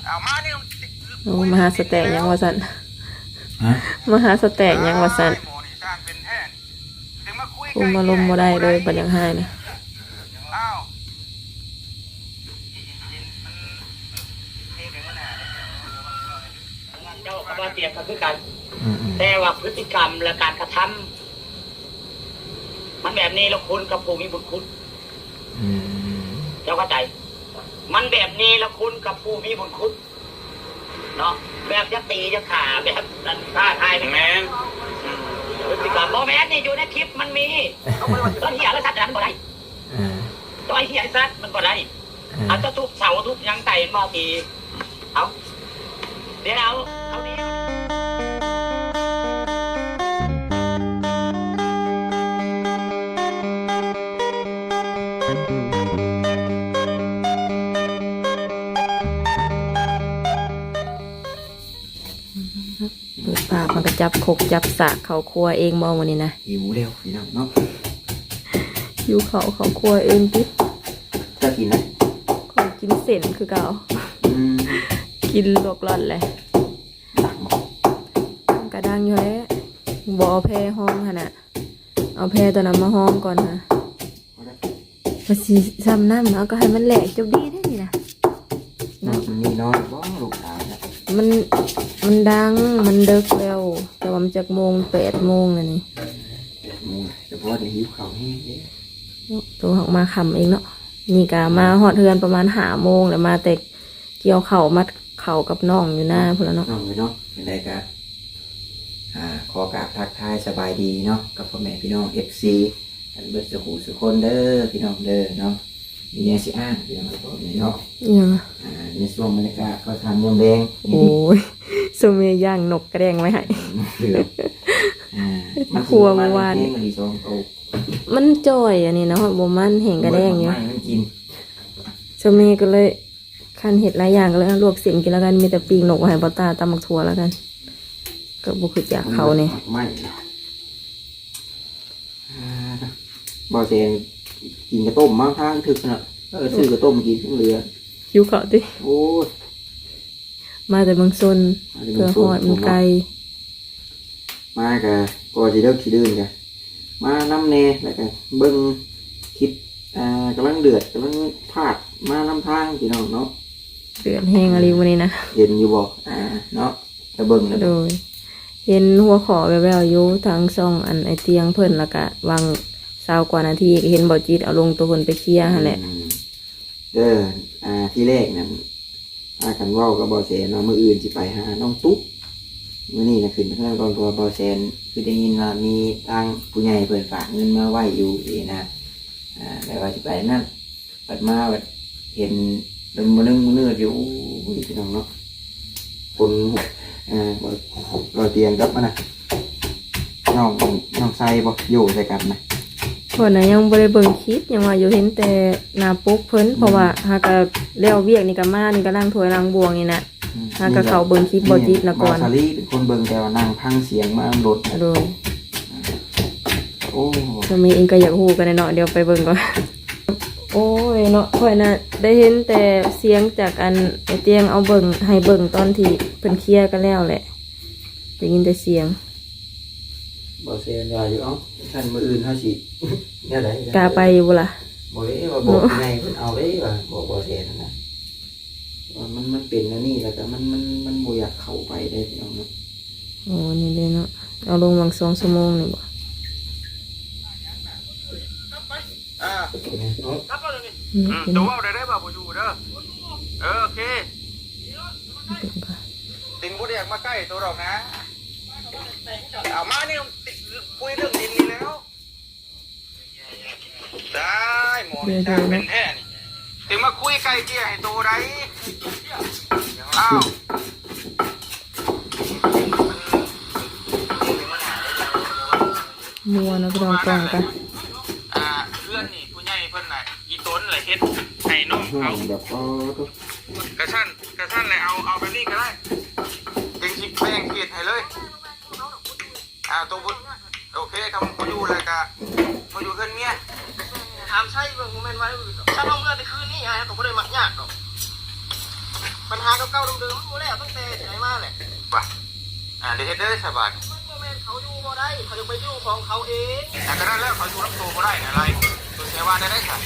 ໂອ້ ມາຫາສະແຕກຫຍັງວ່າຊັ້ນ ຮະ? ມາຫາສະແຕກຫຍັງວ່າຊັ້ນ. ຄຸມອາລົມບໍ່ໄດ້ເລີຍ ບັດຢາກຮ້າຍນະ. ເຈົ້າກັບບ່າວຕຽງກໍຄືກັນ ອືມໆ ແຕ່ວ່າພຶດຕິກຳ ແລະ ການກະທຳ ມັນແບບເນລະຄຸນກັບຜູ້ມີບຸນຄຸນ. ອືມ ເຈົ້າເຂົ້າໃຈ? ມັນແບບເນລະຄຸນກັບຜູ້ມີບຸນຄຸນເນາະ ແບບຢາກຕີຢາກຂ້າ ແບບນັ້ນທ້າທາຍ. ແມ່ນ ອືມ ພຶດຕິກຳ ບໍ່ແມ່ນ ນີ້ຢູ່ໃນຄລິບມັນມີ. ເຂົາເອີ້ນວ່າເຮືອນເຮຍແລະສັດ ອັນນັ້ນບໍ່ໄດ້. ອ່າ ຕໍ່ໃຫ້ເຮຍແລະສັດ ມັນບໍ່ໄດ້. ອ່າ ເອົາ ເຈົ້າທຸບເສົາທຸບຫຍັງໃສ່ ມັນບໍ່ຕີ. ເອົາ ດຽວເອົາ ເອົານີ້ ເປີດປາກມາກໍຈັບຄົກຈັບສາກເຂົ້າຄົວເອງບໍ່ມື້ນີ້ນະ? ຫິວແລ້ວພີ່ນ້ອງເນາະ ຫິວເຂົ້າເຂົ້າຄົວເອງຕິ. ເຈົ້າກິນນະ? ຂ້ອຍກິນເສັ້ນຄືເກົ່າ. ອືມ ກິນລວກລ້ອນແຫຼະ. ດັງບໍ່? ມັນກະດັງຢູ່ແຫຼະ ບໍ່ເອົາແພຮອງຫັ້ນນະ ເອົາແພຕົວນັ້ນມາຮອງກ່ອນນະ. ວ່າຊິຊ່ຳນັ້ນ ເອົາ ກໍໃຫ້ມັນແຫຼກຈົບດີເດ້ນີ້ນະເນາະ. ມັນມີນ້ອຍບໍ່ລູກຫຼານນະ? ມັນ ມັນດັງ ມັນເດິກແລ້ວ ແຕ່ວ່າມັນຈັກໂມງ ແປດໂມງແລ້ວນີ້. ແປດໂມງ ແຕ່ພໍດີ ຫິວເຂົ້າແຮງເດ້. ໂຕເຮົາມາຄ່ຳເອງເນາະ ນີ້ກະມາຮອດເຮືອນປະມານຫ້າໂມງແລ້ວ ມາແຕ່ກ່ຽວເຂົ້າ ມາເຂົ້າກັບນ້ອງຢູ່ນາພຸ້ນລະເນາະ. ນ້ອງເອີຍເນາະ ຈັ່ງໃດກະ ອ່າ ຂໍກາບທັກທາຍສະບາຍດີເນາະ ກັບພໍ່ແມ່ພີ່ນ້ອງ ເອັຟຊີ ກັນເບິດສູ່ຜູ້ສູ່ຄົນເດີພີ່ນ້ອງເດີເນາະ. ມີແນວຊິອ້າງພີ່ນ້ອງເນາະ ອີ່ຫຍັງ ອ່າ ໃນຊ່ວງບັນຍາກາດເຂົ້າສານຍາມແລງ. ໂອ້ຍ ໂຊເມຍ່າງນົກກະແດງໄວ້ໃຫ້ ເກືອບ ອ່າ ມັນຊິ ຄົວ ມັນ ເມື່ອວານນີ້ ມັນດີສອງໂຕ ມັນຈ່ອຍອັນນີ້ນະ ບໍ່ມັນແຮງກະແດງຢູ່ ມັນກິນ. ໂຊເມກໍເລີຍ ຄັນເຮັດຫຼາຍຢ່າງກໍເລີຍ ເອົາ ລວກເສັ້ນກິນແລ້ວກັນ ມີແຕ່ປີ້ງນົກໃຫ້ບໍ່ຕາ ຕຳບັກຖົ່ວແລ້ວກັນ ກໍບໍ່ຄືຢາກເຂົ້າແດ່. ບໍ່ແຊງກິນກະຕົ້ມມາທາງທຶກເນາະ ເອີ ຊື້ກະຕົ້ມກິນເຫຼືອ ຫິວເຂົ້າຕິ. ໂອ້ຍ ມາແຕ່ເມືອງຊົນ ມາແຕ່ເມືອງຊົນ ເພື່ອຮອດມັນໄກ. ມາກະກໍຊິເດີກຊິເດີນກະມານຳແດ່ ແລ້ວກະເບິ່ງຄລິບ ອ່າ ກຳລັງເດືອດ ກຳລັງພາດມານຳທາງພີ່ນ້ອງເນາະ. ເດືອດແຮງອີ່ຫຼີມື້ນີ້ນະ ເຫັນຢູ່ບໍ່? ອ່າ ເນາະ ກະເບິ່ງແລ້ວ ໂດຍ ເຫັນຫົວຂໍ້ແວ່ວໆຢູ່ທາງຊ່ອງອັນອ້າຍຕຽງເພິ່ນ ແລ້ວກະຫວ່າງຊາວກວ່ານາທີ ກໍເຫັນບ່າວຈິດເອົາລົງໂຕເພິ່ນໄປເຄຍຫັ້ນແຫຼະ. ອືມ ເດີ ອ່າ ທີແລກນັ້ນ ພາກັນເວົ້າກັບບ່າວແສນວ່າ ມື້ອື່ນຊິໄປຫານ້ອງຕຸກ ມື້ນີ້ນະຂຶ້ນເຮືອນກ່ອນ ເພາະວ່າບ່າວແສນຄືໄດ້ຍິນວ່າມີທາງຜູ້ໃຫຍ່ເພິ່ນຝາກເງິນມາໄວ້ຢູ່ຊີ້ນະ ອ່າ ແລ້ວວ່າຊິໄປນັ້ນ ບັດມາບັດເຫັນເປັນມື້ໜຶ່ງມື້ໜຶ່ງຢູ່. ໂອ້ຍ ພີ່ນ້ອງເນາະ ຄົນ ເອີ ບໍ່ ບໍ່ຕຽງກັບມັນນະ ນ້ອງ ນ້ອງໄຊບໍ່ຢູ່ໃສ່ກັນນະ? ຂ້ອຍນະຍັງບໍ່ໄດ້ເບິ່ງຄລິບຫຍັງວ່າຢູ່ ເຫັນແຕ່ໜ້າປົກເພິ່ນ ອືມ ເພາະວ່າຫາກະແລ້ວວຽກນີ້ກະມານີ້ກະລ້າງຖ້ວຍລ້າງບ່ວງນີ້ນະ ອືມ ຫາກະເຂົ້າເບິ່ງຄລິບບໍ່ຕິດນະກ່ອນ. ບ່າວສາລີເປັນຄົນເບິ່ງ ແຕ່ວ່ານັ່ງຟັງສຽງມານຳລົດ. ໂດຍ ໂອ້ ສາມີເອງກະຢາກຮູ້ກັນແດ່ເນາະ ດຽວໄປເບິ່ງກ່ອນ. ໂອ້ຍເນາະ ຂ້ອຍນະໄດ້ເຫັນແຕ່ສຽງຈາກອັນໄອ້ຕຽງເອົາເບິ່ງ ໃຫ້ເບິ່ງຕອນທີ່ເພິ່ນເຄຍກັນແລ້ວແຫຼະ ໄດ້ຍິນແຕ່ສຽງ. ບໍ່ແຊນວ່າຢູ່ ເອົ້າ ຊັ້ນມື້ອື່ນເຮົາຊິແນວໃດ? ກ້າໄປຢູ່ບໍ່ລະ? ບໍ່ເດ້ ວ່າບອກໃຫຍ່ເພິ່ນເອົາເດ້ ວ່າບອກບໍ່ແຊນນະ ວ່າມັນ ມັນເປັນແນວນີ້ ແລ້ວກະມັນ ມັນ ມັນບໍ່ຢາກເຂົ້າໄປເດ້ພີ່ນ້ອງເນາະ. ໂອ້ ນີ້ເດ້ເນາະ ເອົາລົງຫວ່າງສອງຊົ່ວໂມງນີ້ບໍ່? ອ່າ ອືມ ໂຕເວົ້າໄດ້ ໄດ້ວ່າບໍ່ຢູ່ເດີ. ເອີ ໂອເຄ ຕິງບໍ່ໄດ້ຢາກມາໃກ້ໂຕດອກນະ. ເອົາມານີ້ ຄຸຍເລື່ອງດິນນີ້ແລ້ວ. ຕາຍ ໝໍນີ້ຊ່າງເປັນແທ້ນີ້ ເປັນແທ້ນີ້ ຈຶ່ງມາຄຸຍໄກ່ເກ່ຍໃຫ້ໂຕໃດ. ອ້າວ ມົວເນາະ ພີ່ນ້ອງ ກ້ອງກະ ອ່າ ເຮືອນນີ້ຜູ້ໃຫຍ່ເພິ່ນນະ ອີ່ຕົນລະເຮັດໃຫ້ນ້ອງເຂົາ ແບບ ອໍ ກະຊັ້ນ ກະຊັ້ນແຫຼະ ເອົາ ເອົາແບບນີ້ກະໄດ້ ຈຶ່ງຊິແບ່ງເຂດໃຫ້ເລີຍ. ອ່າ ໂຕບໍ່ ໂອເຄ ຄັນບໍ່ຢູ່ແລ້ວກະມາຢູ່ເຮືອນເມຍ. ຖາມໄຊເບິ່ງ ບໍ່ແມ່ນວ່າອື່ນດອກ ຖ້າເຮົາເມືອແຕ່ຄືນນີ້ ອ້າຍກໍບໍ່ໄດ້ມັກຍາກດອກ. ບັນຫາເກົ່າໆເດີມໆ ມັນບໍ່ແລ້ວຕັ້ງແຕ່ໃດມາແຫຼະ. ວ່າ ອ່າ ໄດ້ເຮັດໄດ້ສະບາດ. ມັນບໍ່ແມ່ນເຂົາຢູ່ບໍ່ໄດ້ ເຂົາຢາກໄປຢູ່ຂອງເຂົາເອງ. ອ່າ ກໍນັ້ນແຫຼະ ເຂົາຢູ່ນຳໂຕບໍ່ໄດ້ນະ ໄລ່ຕົວເສຍວ່າໄດ້ໄດ໋ຊະ.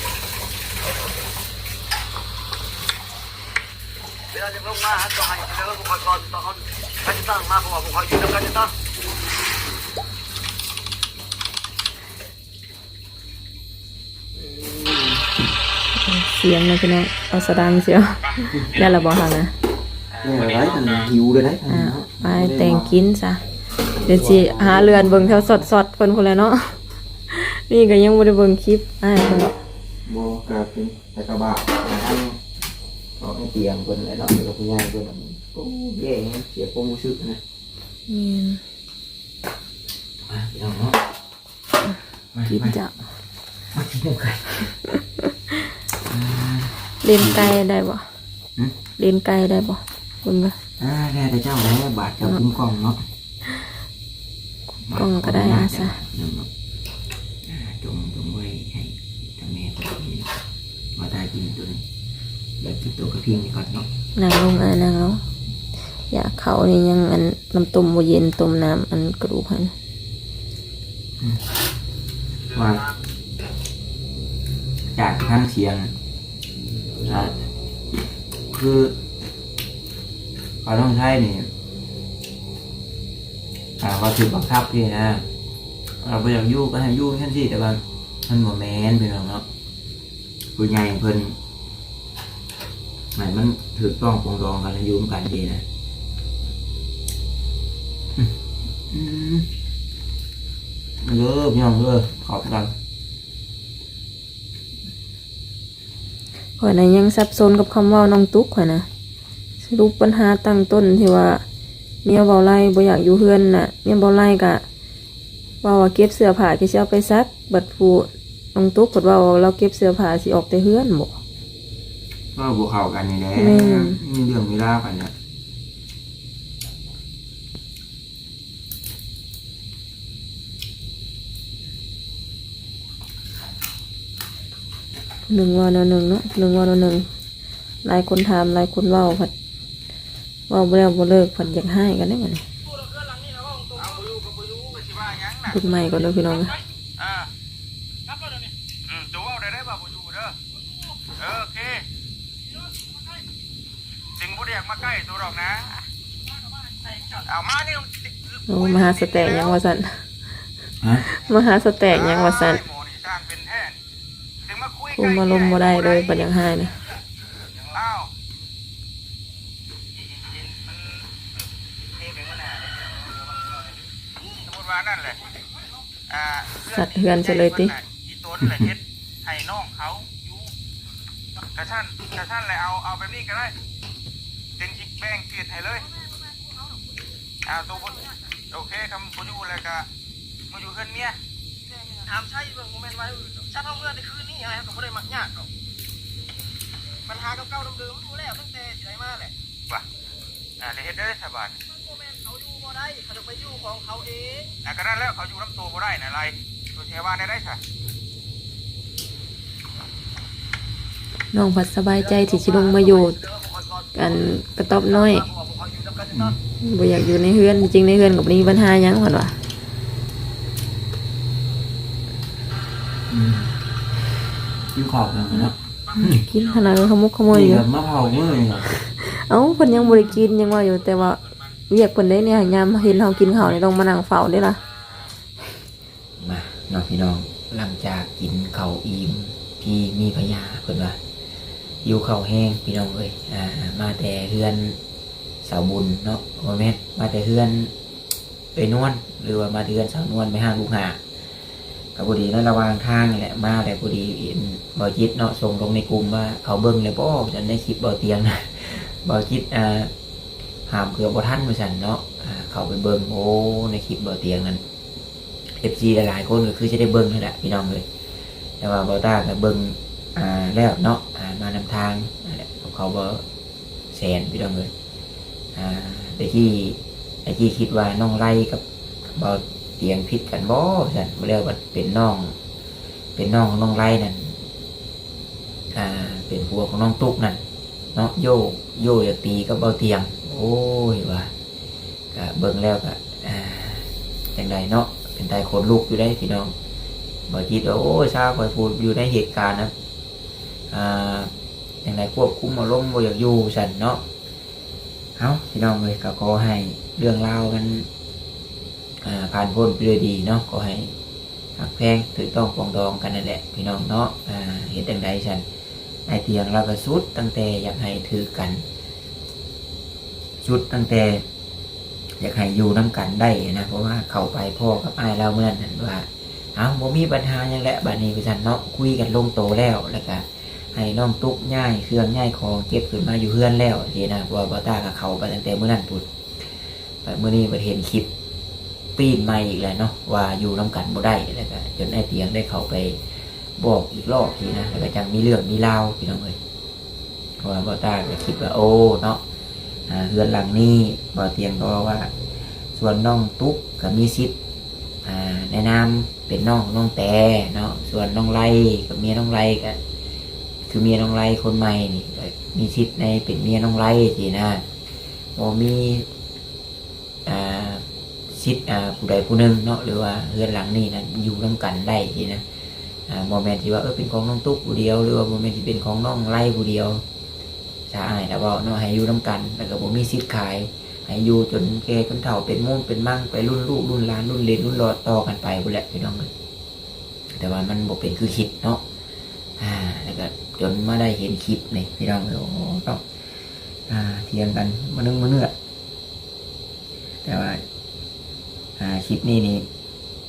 ເວລາຈະລົງມາ ຕ້ອງໃຫ້ເດີພວກຂ້ອຍກ່ອນ ຕ້ອງເອົາໃຫ້ຕັ້ງມາ ເພາະວ່າພວກຂ້ອຍຢູ່ນຳກັນຈະຕ້ອງ ສຽງນະພີ່ນ້ອງ ເອົາສະດັງຊິເອົາ ໄດ້ລະບໍ່ຫັ້ນນະ? ແລ້ວໄດ້ ຫິວເລີຍໄດ໋. ອ່າ ໄປແຕ່ງກິນຊະ ດຽວຊິຫາເລື່ອນເບິ່ງແຖວຊັອດໆເພິ່ນພຸ້ນແຫຼະເນາະ. ນີ້ກໍຍັງບໍ່ໄດ້ເບິ່ງຄລິບອ້າຍເພິ່ນດອກ. ບໍ່ ກໍເປັນແຕ່ກະບາດທາງອອກໃນຕຽງເພິ່ນແຫຼະເນາະ ແລ້ວກໍຜູ້ໃຫຍ່ເພິ່ນ ໂອ້ ແຍ່ແຮງ ເສຍຄວາມຮູ້ສຶກນະ. ແມ່ນ. ມາ ພີ່ນ້ອງເນາະ ມາ ກິນ ມາ ເຈົ້າ ມາກິນນຳກັນ. ອ່າ ເລັນໄກ່ໄດ້ບໍ່? ຫຶ? ເລັນໄກ່ໄດ້ບໍ່? ເບິ່ງເດີ. ອ່າ ແລ້ວແຕ່ເຈົ້າແຫຼະ ບາດເຈົ້າ ເນາະ ຄຸມກ້ອງເນາະ ຄຸມກ້ອງກໍໄດ້ ມາ ອາສາ ເນາະ ອ່າ ຈົ່ງ ຈົ່ງໄວ້ໃຫ້ທາງແມ່ເພິ່ນກິນ ວ່າຖ້າກິນໂຕນີ້ ແລ້ວກິນໂຕກະພິງນີ້ກ່ອນເນາະ. ນັ່ງລົງ ອ້າຍ ນັ່ງລົງ. ຢາກເຂົ້ານີ້ຍັງ ອັນ ນ້ຳຕົ້ມບໍ່ເຢັນ ຕົ້ມນ້ຳອັນກະດູກຫັ້ນ. ອືມ ວ່າຈາກທາງສຽງ ອ່າ ຄືເຂົາຕ້ອງໃຊ້ນີ້ ອ່າ ວ່າຖືກບັງຄັບຊີ້ນະ ວ່າບໍ່ຢາກຢູ່ກໍໃຫ້ຢູ່ຈັ່ງຊີ້ ແຕ່ວ່າມັນບໍ່ແມ່ນ ພີ່ນ້ອງເນາະ. ຜູ້ໃຫຍ່ເພິ່ນໃຫ້ມັນຖືກຕ້ອງປອງດອງກັນ ຢູ່ນຳກັນດີນະ. ອືມ ເດີພີ່ນ້ອງເດີ ເຂົ້ານຳກັນ. ຂ້ອຍນະຍັງສັບສົນກັບຄຳເວົ້ານ້ອງຕຸກຂ້ອຍນະ. ສະຫຼຸບບັນຫາຕັ້ງຕົ້ນທີ່ວ່າເມຍເວົ້າໄລ່ບໍ່ຢາກຢູ່ເຮືອນນະ ເມຍເວົ້າໄລ່ກະ ເວົ້າວ່າເກັບເສື້ອຜ້າ ກໍຊິເອົາໄປຊັກ ບັດຜູ້ນ້ອງຕຸກເພິ່ນເວົ້າວ່າລາວເກັບເສື້ອຜ້າຊິອອກແຕ່ເຮືອນບໍ? ເວົ້າບໍ່ເຂົ້າກັນນີ້ແຫຼະ. ແມ່ນ. ມີເລື່ອງມີລາວກັນແຫຼະ. ໜຶ່ງເວົ້າແນວໜຶ່ງເນາະ ໜຶ່ງເວົ້າແນວໜຶ່ງ. ຫຼາຍຄົນຖາມ ຫຼາຍຄົນເວົ້າ ພັດເວົ້າບໍ່ແລ້ວບໍ່ເລີກ ພັດຢາກຮ້າຍກັນເດ້ບັດນີ້. ເບິ່ງໃໝ່ກ່ອນເດີພີ່ນ້ອງ. ອ່າ ອືມ ໂຕເວົ້າໄດ້ ໄດ້ວ່າບໍ່ຢູ່ເດີ. ເອີ ໂອເຄ ຈຶ່ງບໍ່ໄດ້ຢາກມາໃກ້ໂຕດອກນະ. ເອົາມານີ້. ໂອ້ ມາຫາສະແຕກຫຍັງວ່າຊັ້ນ. ຮະ? ມາຫາສະແຕກຫຍັງວ່າຊັ້ນ. ໂອ້ຍ ໝໍນີ້ຊ່າງເປັນແທ້. ໂອ້ ມາລົມບໍ່ໄດ້ເລີຍ ບັດຢາກຮ້າຍນະ. ອ້າວ ສຳມຸດວ່ານັ້ນແຫຼະ ອ່າ ສັດເຮືອນຊະເລີຍຕິ. ອີຕົນລະເຮັດໃຫ້ນ້ອງເຂົາຢູ່. ກະຊັ້ນ ກະຊັ້ນແຫຼະ ເອົາ ເອົາແບບນີ້ກະໄດ້ ເຕັງຊິແບ່ງເຂດໃຫ້ເລີຍ. ອ່າ ໂຕບໍ່ ໂອເຄ ຄັນບໍ່ຢູ່ແລ້ວກະມາຢູ່ເຮືອນເມຍ. ຖາມໄຊເບິ່ງ ບໍ່ແມ່ນວ່າ ຊັ້ນເຮົາເມືອແຕ່ຄືນນີ້ ອ້າຍເຮົາກໍບໍ່ໄດ້ມັກຍາກດອກ. ບັນຫາເກົ່າໆເດີມໆ ມັນບໍ່ແລ້ວຕັ້ງແຕ່ຊິໄດ້ມາແຫຼະ. ວ່າ ອ່າ ໄດ້ເຮັດໄດ້ສະບາດ. ມັນບໍ່ແມ່ນເຂົາຢູ່ບໍ່ໄດ້ ເຂົາຢາກໄປຢູ່ຂອງເຂົາເອງ. ອ່າ ກໍນັ້ນແຫຼະ ເຂົາຢູ່ນຳໂຕບໍ່ໄດ້ນະ ໄລ່ໂຕເສຍວ່າໄດ້ໄດ໋ຊະ. ນ້ອງພັດສະບາຍໃຈທີ່ຊິລົງມາຢູ່ ອັນກະຕອບນ້ອຍ. ອືມ ບໍ່ຢາກຢູ່ໃນເຮືອນ ຈິງໃນເຮືອນກໍບໍ່ໄດ້ມີບັນຫາຫຍັງ ເພິ່ນວ່າ. ອືມ ກິນເຂົ້າເນາະ. ອືມ ກິນຂະໜາດຂະໝົກຂະໝົຍຢູ່ ມາເຜົາມື້ນີ້. ເອົ້າ ເພິ່ນຍັງບໍ່ໄດ້ກິນ ຍັງວ່າຢູ່ ແຕ່ວ່າວຽກເພິ່ນເດ້ນີ້ ຍາມເຫັນເຮົາກິນເຂົ້ານີ້ຕ້ອງມານັ່ງເຝົ້າເດ້ລະ. ມາເນາະພີ່ນ້ອງ ຫຼັງຈາກກິນເຂົ້າອີ່ມ ພີມີພະຍາ ເພິ່ນວ່າຫິວເຂົ້າແຮງພີ່ນ້ອງເອີຍ. ອ່າ ມາແຕ່ເຮືອນສາວບຸນເນາະ ບໍ່ແມ່ນ ມາແຕ່ເຮືອນເອື້ອຍນວນ ຫຼືວ່າມາແຕ່ເຮືອນສາວນວນ ແມ່ຮ້າງລູກຫ້າ. ກໍພໍດີໃນລະຫວ່າງທາງນີ້ແຫຼະ ມາແລ້ວພໍດີເຫັນບ່າວຈິດເນາະ ສົ່ງລົງໃນກຸ່ມວ່າເຂົາເບິ່ງແລ້ວບໍ່ ວ່າຊັ້ນ ໃນຄລິບບ່າວຕຽງນະ ບ່າວຈິດ ອ່າ ຫາມເກືອບບໍ່ທັນ ວ່າຊັ້ນເນາະ. ອ່າ ເຂົ້າໄປເບິ່ງ ໂອ້ ໃນຄລິບບ່າວຕຽງນັ້ນ ເອັຟຊີ ຫຼາຍໆຄົນກໍຄືຊິໄດ້ເບິ່ງຫັ້ນແຫຼະພີ່ນ້ອງເອີຍ. ແຕ່ວ່າບ່າວຕ້າກໍເບິ່ງ ອ່າ ແລ້ວເນາະ ອ່າ ມານຳທາງນັ້ນແຫຼະ ກັບເຂົາບ່າວແສນພີ່ນ້ອງເອີຍ. ອ່າ ແຕ່ກີ້ ແຕ່ກີ້ຄິດວ່ານ້ອງໄລກັບບ່າວຕຽງຜິດກັນບໍ່ ວ່າຊັ້ນ ບໍ່ແລ້ວບັດເປັນນ້ອງ ເປັນນ້ອງຂອງນ້ອງໄລນັ້ນ ອ່າ ເປັນຜົວຂອງນ້ອງຕຸກນັ້ນ ເນາະ ໂຢ ໂຢຢາກຕີກັບເບົາຕຽງ. ໂອ້ຍ ວ່າ ກະເບິ່ງແລ້ວກະ ອ່າ ຈັ່ງໃດເນາະ ເປັນຕາຂົນລຸກຢູ່ເດ້ພີ່ນ້ອງ. ເບົາຈິດວ່າ ໂອ້ຍ ຊາ ຂ້ອຍຜູ້ຢູ່ໃນເຫດການນະ ອ່າ ຈັ່ງໃດ ຄວບຄຸມອາລົມບໍ່ຢາກຢູ່ຊັ້ນເນາະ. ເອົ້າ ພີ່ນ້ອງເອີຍ ກໍຂໍໃຫ້ເລື່ອງລາວມັນ ອ່າ ຜ່ານພົ້ນໄປດ້ວຍດີເນາະ. ຂໍໃຫ້ຮັກແພງຖືກຕ້ອງປອງດອງກັນນັ້ນແຫຼະພີ່ນ້ອງເນາະ. ອ່າ ເຮັດຈັ່ງໃດຊັ້ນ ອ້າຍຕຽງລາວກໍສຸດຕັ້ງແຕ່ຢາກໃຫ້ຖືກກັນ ສຸດຕັ້ງແຕ່ຢາກໃຫ້ຢູ່ນຳກັນໄດ້ນະ. ເພາະວ່າເຂົ້າໄປພໍ້ກັບອ້າຍລາວມື້ນັ້ນຫັ້ນວ່າ ເອົ້າ ບໍ່ມີບັນຫາຫຍັງແຫຼະບາດນີ້ ວ່າຊັ້ນເນາະ. ຄຸຍກັນລົງໂຕແລ້ວ ແລ້ວກະໃຫ້ນ້ອງຕຸກຍ້າຍເຄື່ອງຍ້າຍຂອງເກັບຂຶ້ນມາຢູ່ເຮືອນແລ້ວຊີ້ນະ. ເພາະວ່າບ່າວຕ້າກໍເຂົ້າໄປຕັ້ງແຕ່ມື້ນັ້ນພຸ້ນ ບາດມື້ນີ້ບັດເຫັນຄລິບປີ້ນໃໝ່ອີກແລ້ວເນາະ ວ່າຢູ່ນຳກັນບໍ່ໄດ້ ແລ້ວກໍຈົນອ້າຍຕຽງໄດ້ເຂົ້າໄປບອກອີກລອບຊີ້ນະ ແລ້ວກໍຈັ່ງມີເລື່ອງມີລາວພີ່ນ້ອງເອີຍ. ເພາະວ່າບ່າວຕ້າກໍຄິດວ່າ ໂອ້ ເນາະ ອ່າ ເຮືອນຫຼັງນີ້ ບ່າວຕຽງກໍເວົ້າວ່າ ສ່ວນນ້ອງຕຸກກໍມີສິດ ອ່າ ໃນນາມເປັນນ້ອງຂອງນ້ອງແຕເນາະ ສ່ວນນ້ອງໄລກໍເມຍນ້ອງໄລ ກໍຄືເມຍນ້ອງໄລຄົນໃໝ່ນີ້ ກໍມີສິດໃນເປັນເມຍນ້ອງໄລຊີ້ນະ. ບໍ່ມີ ອ່າ ສິດ ອ່າ ຜູ້ໃດຜູ້ໜຶ່ງເນາະ ຫຼືວ່າເຮືອນຫຼັງນີ້ນະ ຢູ່ນຳກັນໄດ້ຊີ້ນະ. ອ່າ ບໍ່ແມ່ນທີ່ວ່າ ເອີ ເປັນຂອງນ້ອງຕຸກຜູ້ດຽວ ຫຼືວ່າບໍ່ແມ່ນຊິເປັນຂອງນ້ອງໄລຜູ້ດຽວ ຖ້າອ້າຍລາວເວົ້າເນາະ ໃຫ້ຢູ່ນຳກັນ ແລ້ວກໍບໍ່ມີສິດຂາຍ ໃຫ້ຢູ່ຈົນແກ່ຈົນເຖົ້າ ເປັນມຸງເປັນມັງ ໄປລຸ້ນລູກລຸ້ນຫຼານ ລຸ້ນເຫຼນລຸ້ນຫຼອດຕໍ່ກັນໄປພຸ້ນແຫຼະພີ່ນ້ອງເອີຍ. ແຕ່ວ່າມັນບໍ່ເປັນຄືຄິດເນາະ. ອ່າ ແລ້ວກໍຈົນມາໄດ້ເຫັນຄລິບນີ້ພີ່ນ້ອງເອີຍ ໂອ້ ຕ້ອງ ອ່າ ຖຽງກັນມາເໜຶ່ງມາເໜືອດ. ແຕ່ວ່າ ອ່າ ຄລິບນີ້ນີ້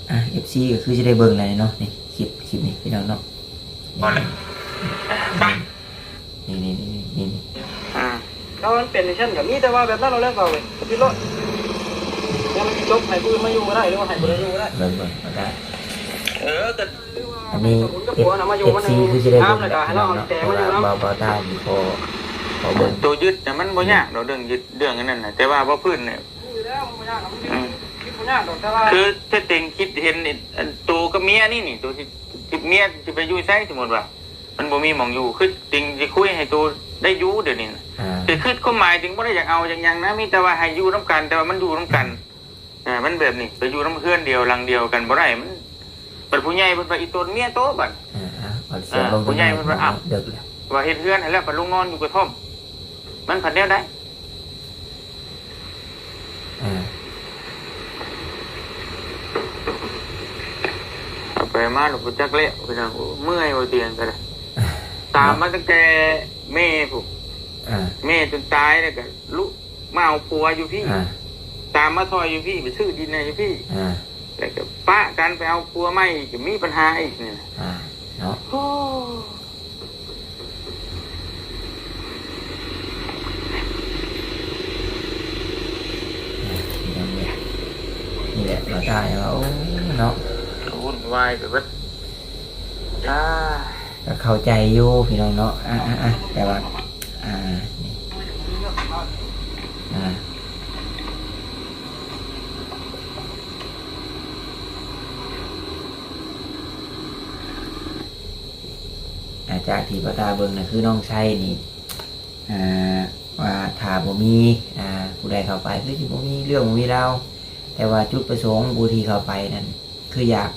ອ່າ ເອັຟຊີ ກໍຄືຊິໄດ້ເບິ່ງແລ້ວເນາະ ນີ້ ຄລິບ ຄລິບນີ້ພີ່ນ້ອງເນາະ. ນີ້ ນີ້ ນີ້ ນີ້ ອ່າ ຖ້າມັນເປັນຈັ່ງຊັ້ນກໍມີແຕ່ວ່າແບບນັ້ນເອົາແລ້ວ ເວົ້າເລີຍ ຄືໂລດ ແລ້ວມັນຊິຈົບໃຫ້ຜູ້ອື່ນມາຢູ່ກໍໄດ້ ຫຼືວ່າໃຫ້ຜູ້ໃດຢູ່ກໍໄດ້ ເບິ່ງ ເບິ່ງ ແລ້ວກໍ ເອີ ກໍ ອັນນີ້ ເອັຟຊີ ຄືຊິໄດ້ເບິ່ງແຫຼະພີ່ນ້ອງເນາະ ເພາະວ່າເບົາຕານີ້ຂໍ ຂໍເບິ່ງ ໂຕຍຶດນະມັນບໍ່ຍາກດອກ ເລື່ອງຍຶດເລື່ອງອັນນັ້ນນະ ແຕ່ວ່າບໍ່ພື້ນນີ້ ອືມ ຄືແທ້ຈິງຄິດເຫັນນີ້ ອັນໂຕກັບເມຍນີ້ນີ້ ໂຕຊິ ຊິເມຍຊິໄປຢູ່ໃສ ສົມມຸດວ່າມັນບໍ່ມີໝ່ອງຢູ່ ຄືຈິງຊິຄຸຍໃຫ້ໂຕໄດ້ຢູ່ດຽວນີ້ນະ ອ່າ ແຕ່ຄືຄວາມໝາຍຈິງບໍ່ໄດ້ຢາກເອົາຢາກຫຍັງນະ ມີແຕ່ວ່າໃຫ້ຢູ່ນຳກັນ ແຕ່ວ່າມັນຢູ່ນຳກັນ ອ່າ ມັນແບບນີ້ ໄປຢູ່ນຳເຮືອນດຽວຫຼັງດຽວກັນບໍ່ໄດ້ ມັນ ບັດຜູ້ໃຫຍ່ເພິ່ນວ່າອີຕົນເມຍໂຕບັດ ອ່າ ອ່າ ເອົາສຽງລົງ ອ່າ ຜູ້ໃຫຍ່ເພິ່ນວ່າ ເນາະ ເອີ ເດິກແລ້ວ ວ່າເຮັດເຮືອນໃຫ້ແລ້ວ ບັດລົງນອນຢູ່ກະທ່ອມ ມັນພັດແນວໃດ ອ່າ ເອົາໄປມາແລ້ວບໍ່ຈັກແລ້ວ ພີ່ນ້ອງ ໂອ້ ເມື່ອຍວ່າຕຽງກໍໄດ້ ອ່າ ຕາມມາຕັ້ງແຕ່ແມ່ພຸ້ນ ອ່າ ແມ່ຈົນຕາຍແລ້ວກໍລຸ ມາເອົາຜົວຢູ່ພີ້ ອ່າ ຕາມມາຊ່ອຍຢູ່ພີ້ ໄປຊື້ດິນໃຫ້ຢູ່ພີ້ ອ່າ ແລ້ວກໍປະກັນໄປເອົາຜົວໃໝ່ອີກ ກໍມີບັນຫາອີກນີ້ນະ ອ່າ ເນາະ ໂອ້ ອ່າ ພີ່ນ້ອງເອີຍ ນີ້ແຫຼະ ເວົ້າຕາຍວ່າ ໂອ້ ເນາະ ວຸ້ນວາຍໄປເບິດ ອ່າ ກໍເຂົ້າໃຈຢູ່ພີ່ນ້ອງເນາະ ອ່າ ອ່າ ອ່າ ແຕ່ວ່າ ອ່າ ນີ້ ອ່າ ອ່າ ຈາກທີ່ເບົາຕາເບິ່ງນະ ຄືນ້ອງໄຊນີ້ ອ່າ ວ່າຖ້າບໍ່ມີ ອ່າ ຜູ້ໃດເຂົ້າໄປ ຄືຊິບໍ່ມີເລື່ອງບໍ່ມີລາວ ແຕ່ວ່າຈຸດປະສົງຜູ້ທີ່ເຂົ້າໄປນັ້ນ ຄືຢາກ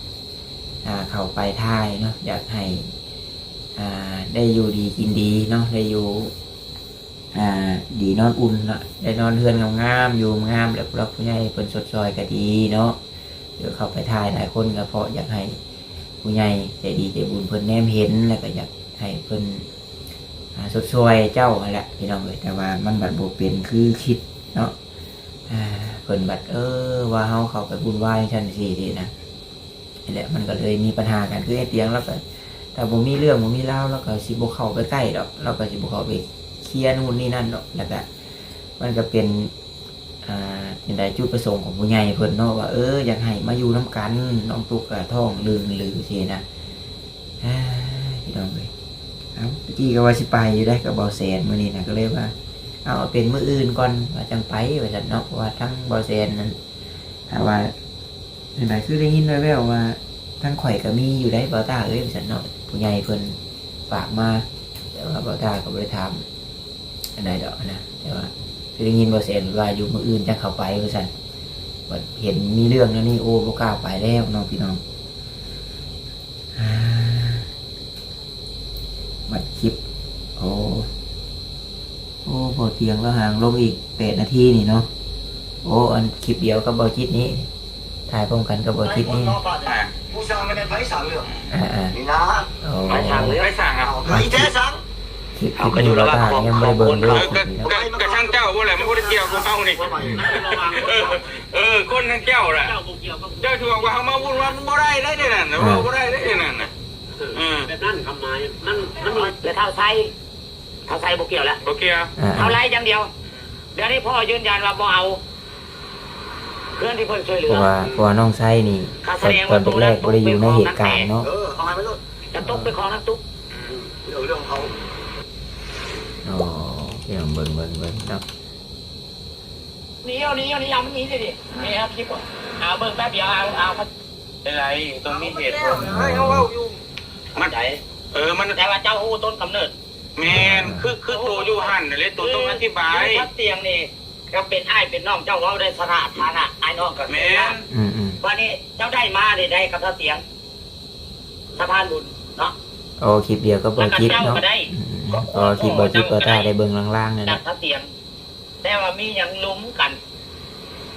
ອ່າ ເຂົ້າໄປຖ່າຍເນາະ ຢາກໃຫ້ ອ່າ ໄດ້ຢູ່ດີກິນດີເນາະ ໄດ້ຢູ່ ອ່າ ດີນອນອຸ່ນເນາະ ໄດ້ນອນເຮືອນງາມໆ ຢູ່ງາມ ແລ້ວຜູ້ຫຼັກຜູ້ໃຫຍ່ເພິ່ນຊົດຊ່ອຍກໍດີເນາະ. ເດີເຂົ້າໄປຖ່າຍຫຼາຍຄົນກໍເພາະຢາກໃຫ້ຜູ້ໃຫຍ່ໃຈດີໃຈບຸນເພິ່ນແນມເຫັນ ແລ້ວກໍຢາກໃຫ້ເພິ່ນ ອ່າ ຊົດຊ່ອຍເຈົ້າຫັ້ນແຫຼະພີ່ນ້ອງເອີຍ ແຕ່ວ່າມັນບັດບໍ່ເປັນຄືຄິດເນາະ ອ່າ ເພິ່ນບັດ ເອີ ວ່າເຮົາເຂົ້າໄປວຸ້ນວາຍຈັ່ງຊັ້ນຈັ່ງຊີ້ນະ. ນີ້ແຫຼະ ມັນກໍເລີຍມີບັນຫາກັນ ຄືໄອ້ຕຽງລາວກໍ ຖ້າບໍ່ມີເລື່ອງບໍ່ມີລາວ ລາວກໍຊິບໍ່ເຂົ້າໄປໃກ້ດອກ ລາວກໍຊິບໍ່ເຂົ້າໄປເຄຍນູ້ນນີ້ນັ້ນດອກ ແລ້ວກໍ ມັນກໍເປັນ ອ່າ ຈັ່ງໃດ ຈຸດປະສົງຂອງຜູ້ໃຫຍ່ເພິ່ນເນາະ ວ່າ ເອີ ຢາກໃຫ້ມາຢູ່ນຳກັນ ນ້ອງຕຸກກໍທ້ອງລຶ່ງຫຼືຊີ້ນະ ອ່າ ພີ່ນ້ອງເອີຍ ເອົ້າ ຕະກີ້ກໍວ່າຊິໄປຢູ່ເດ້ກັບເບົາແສນມື້ນີ້ນະ ກໍເລີຍວ່າ ເອົາ ເປັນມື້ອື່ນກ່ອນ ວ່າຈັ່ງໄປ ວ່າຊັ້ນເນາະ ເພາະວ່າທາງເບົາແສນນັ້ນ ຖ້າວ່າຈັ່ງໃດ ຄືໄດ້ຍິນແວ່ວໆວ່າ ທາງຂ້ອຍກໍມີຢູ່ໃດ໋ ເບົາຕ້າເອີຍ ວ່າຊັ້ນເນາະ ຜູ້ໃຫຍ່ເພິ່ນຝາກມາ ແຕ່ວ່າເບົາຕ້າກໍບໍ່ໄດ້ຖາມ ອັນໃດດອກນະ ແຕ່ວ່າຄືໄດ້ຍິນບໍ່ແສນວ່າຢູ່ມື້ອື່ນຈັ່ງເຂົ້າໄປວ່າຊັ້ນ ບັດເຫັນມີເລື່ອງແນວນີ້ ໂອ້ ບໍ່ກ້າໄປແລ້ວເນາະພີ່ນ້ອງ. ອ່າ ບັດຄລິບ ໂອ້ ໂອ້ ບໍ່ທ່ຽງແລ້ວຫາງລົງອີກແປດນາທີນີ້ເນາະ. ໂອ້ ອັນຄລິບດຽວກັບເບົາຈິດນີ້ ຖ່າຍພ້ອມກັນກັບເບົາຈິດນີ້. ອ່າ ຜູ້ສ້າງກໍແມ່ນໃຜສ້າງເລື່ອງ ອ່າໆ ນີ້ນະ ໂອ້ ໃຜສ້າງເລື່ອງ ໃຜສ້າງ ເອົາ ໃຜແທ້ສ້າງ ຄລິບ ຄລິບນີ້ເບົາຕາຍັງບໍ່ໄດ້ເບິ່ງເດີ. ເອີ ກໍ ກໍ ກໍຊ່າງເຈົ້າບໍ່ແຫຼະ ມັນບໍ່ໄດ້ກ່ຽວກັບເຮົານີ້. ເອີ ເອີ ຄົນທາງເຈົ້າແຫຼະ ເຈົ້າບໍ່ກ່ຽວກັບ ເຈົ້າຊິບອກວ່າເຮົາມາວຸ່ນວາຍ ມັນບໍ່ໄດ້ເດ້ ແນວນັ້ນນະ ເວົ້າບໍ່ໄດ້ເດ້ ແນວນັ້ນນະ. ເອີ ແບບນັ້ນຄຳໝາຍ ມັນ ມັນ ແລ້ວທ້າວໄຊ ທ້າວໄຊບໍ່ກ່ຽວແລ້ວ ບໍ່ກ່ຽວ ອ່າໆ ເອົາໄລ່ຢ່າງດຽວ. ດຽວນີ້ພໍ່ຢືນຢັນວ່າບໍ່ເອົາ ເພື່ອນທີ່ເພິ່ນຊ່ວຍເຫຼືອ ເພາະວ່າ ເພາະວ່ານ້ອງໄຊນີ້ ກໍສະແດງວ່າ ຕອນແລກໆບໍ່ໄດ້ຢູ່ໃນເຫດການເນາະ ເອີ ເອົາໃຫ້ມັນໂລດ ຈະຕົກເປັນຂອງນາງຕຸກ ເລື່ອງ ເລື່ອງເຂົາ. ອໍ ພີ່ນ້ອງເບິ່ງ ເບິ່ງ ເບິ່ງເນາະ. ໜີ ໜີ ໜີ ເອົາມັນໜີຊິ ນີ້ ເອົາຄລິບ ເອົາເບິ່ງແປັບດຽວ ເອົາ ເອົາ ເປັນໄລ ຕ້ອງມີເຫດຜົນ ໃຫ້ເຮົາເວົ້າຢູ່ ມັນ ເອີ ມັນ ແຕ່ວ່າເຈົ້າຮູ້ຕົ້ນກຳເນີດ ແມ່ນ ຄື ຄືໂຕຢູ່ຫັ້ນນັ້ນແຫຼະ ໂຕຕ້ອງອະທິບາຍ ຢູ່ທັບຕຽງນີ້ ກໍເປັນອ້າຍເປັນນ້ອງ ເຈົ້າເວົ້າໄດ້ສະຖານະອ້າຍນ້ອງກໍ ແມ່ນ ອືມໆ ບາດນີ້ເຈົ້າໄດ້ມານີ້ ໄດ້ກັບທັບຕຽງ ສະພານບຸນເນາະ. ໂອ້ ຄລິບດຽວກັບເບົາຈິດເນາະ ອືມໆ ເພາະວ່າຄລິບເບົາຈິດ ເບົາຕາໄດ້ເບິ່ງລາງໆ ນັ້ນແຫຼະ ທັບຕຽງ ແຕ່ວ່າມີຫຍັງລົມກັນ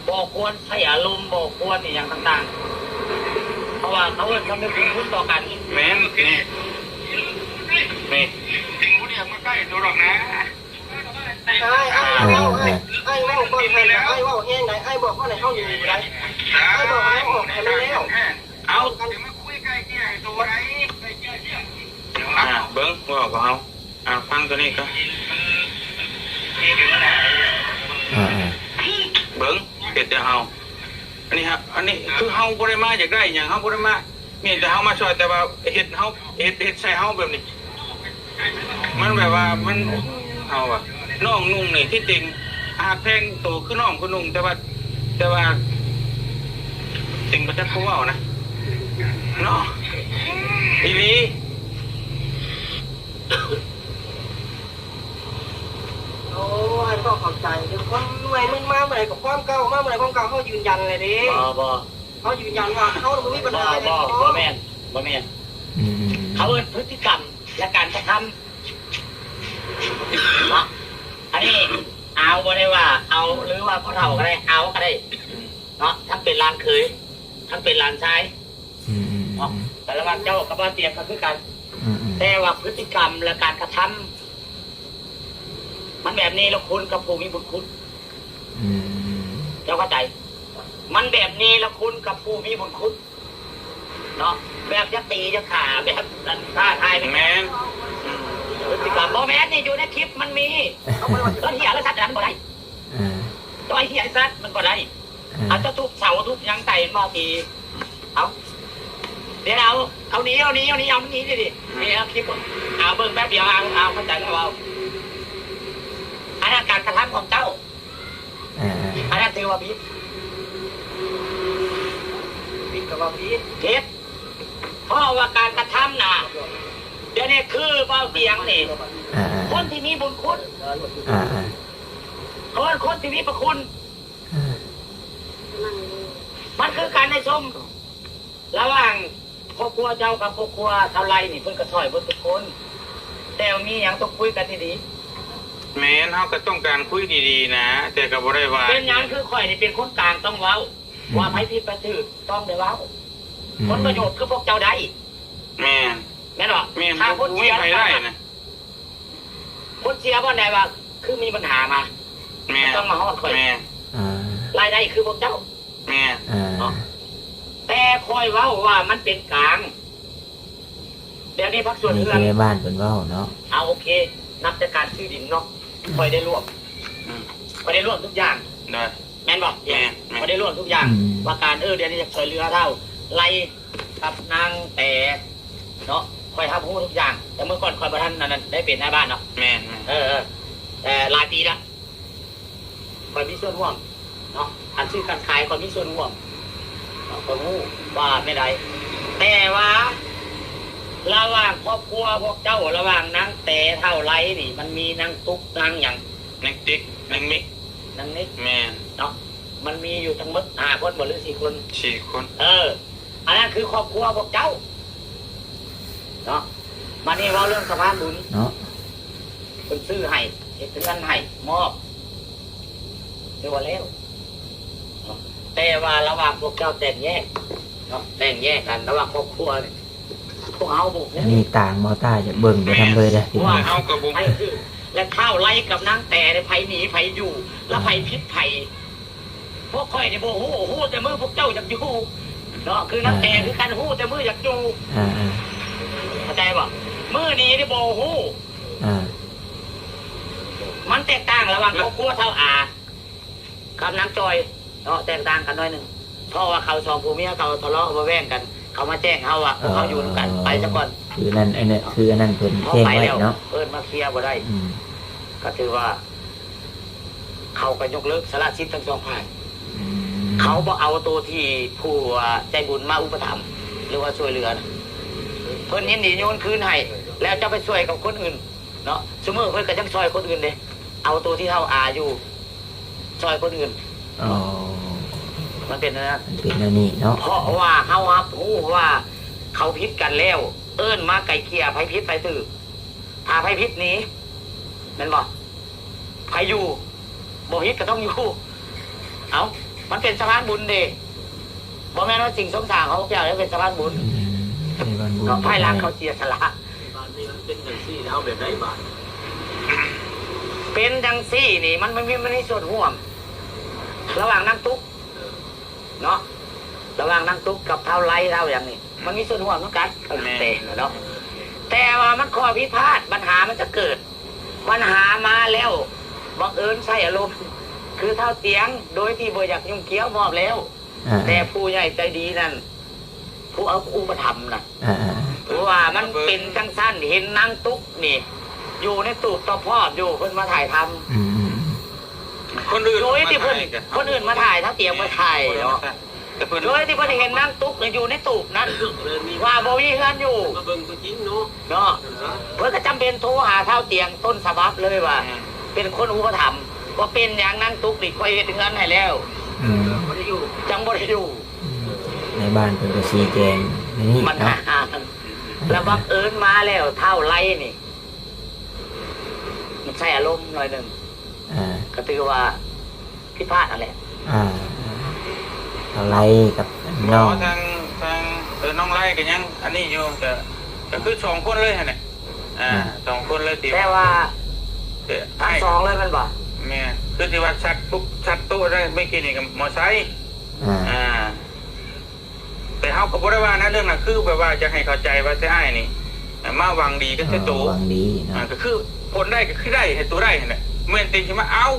ບໍ່ຄວນໃຊ້ອາລົມ ບໍ່ຄວນອີ່ຫຍັງຕ່າງໆ ເພາະວ່າເຂົາເອີ້ນຄຳນຶກບຸນຄຸນຕໍ່ກັນ. ແມ່ນ ນີ້ ນີ້ ບໍ່ໄດ້ມາໃກ້ໂຕດອກນະ. ອ້າຍ ອ້າຍ ເອີ ເວົ້າ ເອີ ອ້າຍ ເອີ ອ້າຍເວົ້າກ່ອນຫັ້ນນະ ອ້າຍເວົ້າແຮງໃດ ອ້າຍບອກວ່າໃຫ້ເຮົາໜີໄປ ອ້າຍບອກໃຫ້ເຮົາອອກໃຫ້ມັນແລ້ວ. ເອົາ ມາຄຸຍໄກ່ເກ່ຍໃຫ້ໂຕໃດ ໄກ່ເກ່ຍ ອ່າ ເບິ່ງ ເວົ້າກັບເຮົາ ອ່າ ຟັງໂຕນີ້ກ່ອນ ອ່າໆ ເບິ່ງ ເຮັດແຕ່ເຮົາ ອັນນີ້ຮະ ອັນນີ້ຄືເຮົາບໍ່ໄດ້ມາຢາກໄດ້ຫຍັງ ເຮົາບໍ່ໄດ້ມາ ມີແຕ່ເຮົາມາຊ່ອຍ ແຕ່ວ່າເຮັດເຮົາ ເຮັດ ເຮັດໃສ່ເຮົາແບບນີ້ ມັນແບບວ່າມັນ ເຮົາວ່າ ນ້ອງນຸ່ງນີ້ ທີ່ຈິງຫາກແພງໂຕຄືນ້ອງຄືນຸ່ງ ແຕ່ວ່າ ແຕ່ວ່າ ຈິງບໍ່ຈັກຜູ້ເວົ້ານະ ເນາະ ອີ່ຫຼີ. ໂອ້ ອ້າຍກໍເຂົ້າໃຈເດ້ ຄົນເມື່ອຍມຶນມາເມື່ອໃດກໍຄວາມເກົ່າ ມາເມື່ອໃດຄວາມເກົ່າ ເຮົາຢືນຢັນແຫຼະເດ້. ບໍ່ ບໍ່ ເຮົາຢືນຢັນວ່າເຮົາບໍ່ມີບັນຫາຫຍັງ. ບໍ່ ບໍ່ແມ່ນ ບໍ່ແມ່ນ ອືມໆໆ ເຂົາເອີ້ນພຶດຕິກຳ ແລະ ການກະທຳເນາະ. ອັນນີ້ອາວບໍ່ໄດ້ວ່າເອົາ ຫຼືວ່າຜູ້ເຖົ້າກໍໄດ້ ອາວກໍໄດ້ເນາະ ທັງເປັນຫຼານເຂີຍ ທັງເປັນຫຼານຊາຍ ອືມໆໆ ເນາະ ແຕ່ລະຫວ່າງເຈົ້າກັບບ່າວຕຽງກໍຄືກັນ ອືມໆ ແຕ່ວ່າພຶດຕິກຳ ແລະ ການກະທຳ ມັນແບບເນລະຄຸນກັບຜູ້ມີບຸນຄຸນ ອືມ ເຈົ້າເຂົ້າໃຈ ມັນແບບເນລະຄຸນກັບຜູ້ມີບຸນຄຸນເນາະ ແບບຢາກຕີຢາກຂ້າ ແບບນັ້ນທ້າທາຍ ແມ່ນ ອືມ ພຶດຕິກຳ ບໍ່ແມ່ນ ນີ້ຢູ່ໃນຄລິບມັນມີ ເອີ້ນເຫຍແລະສັດ ອັນນັ້ນມັນບໍ່ໄດ້ ເອີ ຕໍ່ເຫຍແລະສັດມັນບໍ່ໄດ້ ເອີ ອາດຈະທຸບເສົາທຸບຫຍັງໃສ່ມັນບໍ່ຕີ ເອົາ ດຽວເອົາ ເອົາໜີ ເອົາໜີ ເອົາໜີ ເອົາມັນໜີນີ້ ອືມ ນີ້ເອົາຄລິບ ເອົາເບິ່ງແປັບດຽວ ເອົາ ເອົາເຂົ້າໃຈແລ້ວ ເອົາ ອັນນັ້ນການກະທຳຂອງເຈົ້າ ອ່າໆ ອັນນັ້ນຖືວ່າຜິດ ຜິດກໍວ່າຜິດ ຜິດ ເພາະວ່າການກະທຳນະ ດຽວນີ້ຄືເວົ້າຕຽງນີ້ ອ່າໆ ຄົນທີ່ມີບຸນຄຸນ ອ່າໆ ເຂົາເອີ້ນຄົນທີ່ມີພະຄຸນ ອ່າ ມັນຄືກັນໃນຊົມ ລະຫວ່າງຄອບຄົວເຈົ້າກັບຄອບຄົວຊາວໄລນີ້ ເພິ່ນກໍຊ່ອຍເບິດທຸກຄົນ ແຕ່ວ່າມີຫຍັງຕ້ອງຄຸຍກັນດີໆ. ແມ່ນ ເຮົາກໍຕ້ອງການຄຸຍດີໆນະ ແຕ່ກໍບໍ່ໄດ້ວ່າ ເປັນຫຍັງຄືຂ້ອຍນີ້ເປັນຄົນກາງຕ້ອງເວົ້າ ອືມ ວ່າໃຜຜິດໃຜຖືກຕ້ອງໄດ້ເວົ້າ ອືມ ຜົນປະໂຫຍດຄືພວກເຈົ້າໄດ້ ແມ່ນ ແມ່ນບໍ່? ແມ່ນ ຖ້າຄົນເສຍ ບໍ່ມີໃຜໄດ້ນະ ຄົນເສຍບ່ອນໃດວ່າຄືມີບັນຫາມາ ແມ່ນ ຕ້ອງມາຮອດຂ້ອຍ ແມ່ນ ອ່າ ລາຍໄດ້ຄືພວກເຈົ້າ ແມ່ນ ອ່າ ເນາະ ແຕ່ຂ້ອຍເວົ້າວ່າມັນເປັນກາງ ແບບນີ້ພາກສ່ວນເຮືອນ ນີ້ຄືແມ່ບ້ານເພິ່ນເວົ້າເນາະ ເອົາ ໂອເຄ ນັບແຕ່ການຊື້ດິນເນາະ ຂ້ອຍໄດ້ລວມ ອືມ ຂ້ອຍໄດ້ລວມທຸກຢ່າງ ໂດຍ ແມ່ນບໍ່? ແມ່ນ ແມ່ນ ຂ້ອຍໄດ້ລວມທຸກຢ່າງ ອືມ ວ່າການ ເອີ ດຽວນີ້ຢາກຊ່ວຍເຫຼືອເທົ່າໄລ ກັບນາງແຕເນາະ ຂ້ອຍຮັບຮູ້ທຸກຢ່າງ ແຕ່ເມື່ອກ່ອນຂ້ອຍບໍ່ທັນອັນນັ້ນ ໄດ້ເປັນນາຍບ້ານເນາະ ແມ່ນໆ ເອີ ເອີ ແຕ່ຫຼາຍປີແລ້ວ ຂ້ອຍມີສ່ວນຮ່ວມເນາະ ການຊື້ການຂາຍຂ້ອຍມີສ່ວນຮ່ວມເນາະ ຂ້ອຍຮູ້ວ່າແນວໃດ ແຕ່ວ່າລະຫວ່າງຄອບຄົວພວກເຈົ້າ ລະຫວ່າງນາງແຕເທົ່າໄລນີ້ ມັນມີນາງຕຸກນາງຫຍັງ ນາງຕິກ ນາງມິກ ນາງນິກ ແມ່ນ ເນາະ ມັນມີຢູ່ທັງໝົດຫ້າຄົນບໍ່ ຫຼືສີ່ຄົນ? ສີ່ຄົນ. ເອີ ອັນນັ້ນຄືຄອບຄົວພວກເຈົ້າເນາະ. ບັດນີ້ເວົ້າເລື່ອງສະພານບຸນເນາະ ເພິ່ນຊື້ໃຫ້ ເຮັດເຮືອນໃຫ້ ມອບ ຖືວ່າແລ້ວເນາະ. ແຕ່ວ່າລະຫວ່າງພວກເຈົ້າແຕກແຍກເນາະ ແຕກແຍກກັນລະຫວ່າງຄອບຄົວນີ້ ພວກເຮົາບໍ່ຮູ້ ອັນນີ້ຕ່າງບໍ່ຕ້າຈະເບິ່ງໄປນຳເລີຍເດ້ ເພາະວ່າເຮົາກໍບໍ່ຮູ້ ແລະທ້າວໄລກັບນາງແຕໃດ ໃຜໜີໃຜຢູ່ ແລະໃຜຜິດໃຜ ພວກຂ້ອຍນີ້ບໍ່ຮູ້ ຮູ້ແຕ່ມື້ພວກເຈົ້າຢາກຢູ່ເນາະ. ຄືນາງແຕຄືກັນ ຮູ້ແຕ່ມື້ຢາກຢູ່ ອ່າໆ ເຂົ້າໃຈບໍ່? ມື້ໜີນີ້ບໍ່ຮູ້ ອ່າ ມັນແຕກຕ່າງລະຫວ່າງຄອບຄົວທ້າວອາ ກັບນາງຈອຍເນາະ ແຕກຕ່າງກັນໜ້ອຍໜຶ່ງ ເພາະວ່າເຂົາສອງຜົວເມຍເຂົາທະເລາະເບາະແວ້ງກັນ ເຂົາມາແຈ້ງເຮົາວ່າພວກເຮົາຢູ່ນຳກັນ ເອີ ໄປຊະກ່ອນ ຄືອັນນັ້ນ ອັນນັ້ນ ຄືອັນນັ້ນເພິ່ນແຈ້ງໄວ້ເນາະ ເອີ້ນມາເຄຍບໍ່ໄດ້ ອືມ ກໍຖືວ່າເຂົາກໍຍົກເລີກສະຫຼະສິດທັງສອງຝ່າຍ ອືມ ເຂົາບໍ່ເອົາໂຕທີ່ຜູ້ໃຈບຸນມາອຸປະຖຳ ຫຼືວ່າຊ່ວຍເຫຼືອນະ ເພິ່ນຍິນດີໂຍນຄືນໃຫ້ ແລ້ວຈະໄປຊ່ວຍກັບຄົນອື່ນເນາະ ຊຸມື້ເພິ່ນກໍຍັງຊ່ອຍຄົນອື່ນເດ້ ເອົາໂຕທີ່ເຮົາອາຢູ່ ຊ່ອຍຄົນອື່ນ ອໍ ມັນເປັນແນວນັ້ນ ມັນເປັນແນວນີ້ເນາະ ເພາະວ່າເຮົາຮັບຮູ້ວ່າເຂົາຜິດກັນແລ້ວ ເອີ້ນມາໄກ່ເກ່ຍ ໃຜຜິດໃຜຖືກ ຖ້າໃຜຜິດໜີ ແມ່ນບໍ່? ໃຜຢູ່ ບໍ່ຜິດກໍຕ້ອງຢູ່ ເອົ້າ ມັນເປັນສະພານບຸນເດ້ ບໍ່ແມ່ນວ່າສິ່ງສົມສ້າງຂອງພວກເຈົ້າເດ້ ເປັນສະພານບຸນ ອືມ ເປັນສະພານບຸນ ເນາະ ພາຍຫຼັງເຂົາເສຍສະຫຼະ ບາດນີ້ມັນເປັນຈັ່ງຊີ້ ເຮົາແບບໃດບາດ? ເປັນຈັ່ງຊີ້ນີ້ ມັນ ມັນມີ ມັນມີສ່ວນຮ່ວມລະຫວ່າງນາງຕຸກເນາະ ລະຫວ່າງນາງຕຸກກັບທ້າວໄລ ທ້າວຫຍັງນີ້ ມັນມີສ່ວນຮ່ວມນຳກັນ ແມ່ນ ແຕ່ເນາະ ແຕ່ວ່າມັນຂໍ້ຜິດພາດ ບັນຫາມັນຈະເກີດ ບັນຫາມາແລ້ວ ບັງເອີນໃຊ້ອາລົມ ຄືທ້າວຕຽງ ໂດຍທີ່ບໍ່ຢາກຫຍຸ້ງກ່ຽວ ມອບແລ້ວ ອ່າໆ ແຕ່ຜູ້ໃຫຍ່ໃຈດີນັ້ນ ຜູ້ເອົາ ຜູ້ອຸປະຖຳນະ ອ່າໆ ເພາະວ່າມັນເປັນຈັ່ງຊັ້ນ ເຫັນນາງຕຸກນີ້ ຢູ່ໃນຕູບຕອບພອບຢູ່ ເພິ່ນມາຖ່າຍທຳ ອືມໆ ຄົນອື່ນ ໂດຍທີ່ເພິ່ນ ມາຖ່າຍກໍ ຄົນອື່ນມາຖ່າຍ ທ້າວຕຽງມາຖ່າຍເນາະ ແຕ່ເພິ່ນ ໂດຍທີ່ເພິ່ນເຫັນນາງຕຸກຢູ່ໃນຕູບນັ້ນ ວ່າບໍ່ມີເຮືອນຢູ່ ມາເບິ່ງຕົວຈິງເນາະ ເນາະ ເພິ່ນກໍຈຳເປັນໂທຫາທ້າວຕຽງຕົ້ນສະບັບເລີຍວ່າ ແມ່ນ ເປັນຄົນອຸປະຖຳ ວ່າເປັນຫຍັງນາງຕຸກນີ້ ຂ້ອຍເຮັດເຮືອນໃຫ້ແລ້ວ ອືມ ບໍ່ໄດ້ຢູ່ ຈັ່ງບໍ່ໄດ້ຢູ່ ອືມ ໃນບ້ານເພິ່ນກໍຊີ້ແຈງໃນນີ້ເນາະ ບັນຫາ ແລ້ວບັງເອີນມາແລ້ວ ທ້າວໄລນີ້ ມັນໃຊ້ອາລົມໜ້ອຍໜຶ່ງ ອ່າ ກໍຖືວ່າຜິດພາດຫັ້ນແຫຼະ ອ່າ ເອົາໄລ່ກັບນ້ອງ ບໍ່ ທາງ ທາງ ເອີ ນ້ອງໄລ່ກໍຍັງອັນນີ້ຢູ່ ກໍ ກໍຄືສອງຄົນເລີຍຫັ້ນແຫຼະ ອ່າ ອ່າ ສອງຄົນເລີຍທີ່ ແຕ່ວ່າ ເອີ ທັງສອງເລີຍແມ່ນບໍ່? ແມ່ນ ຄືທີ່ວ່າຊັດປຸບຊັດໂຕະໄດ້ເມື່ອກີ້ນີ້ກໍມໍໄຊ ອ່າ ອ່າ ແຕ່ເຮົາກໍບໍ່ໄດ້ວ່ານະ ເລື່ອງນັ້ນ ຄືແບບວ່າຢາກໃຫ້ເຂົ້າໃຈວ່າແຕ່ອ້າຍນີ້ມາຫວັງດີກັບແຕ່ໂຕ ເອີ ຫວັງດີເນາະ ອ່າ ກໍຄືຜົນໄດ້ກໍຄືໄດ້ ໃຫ້ໂຕໄດ້ຫັ້ນແຫຼະ ແມ່ນຕິຊິມາເອົາ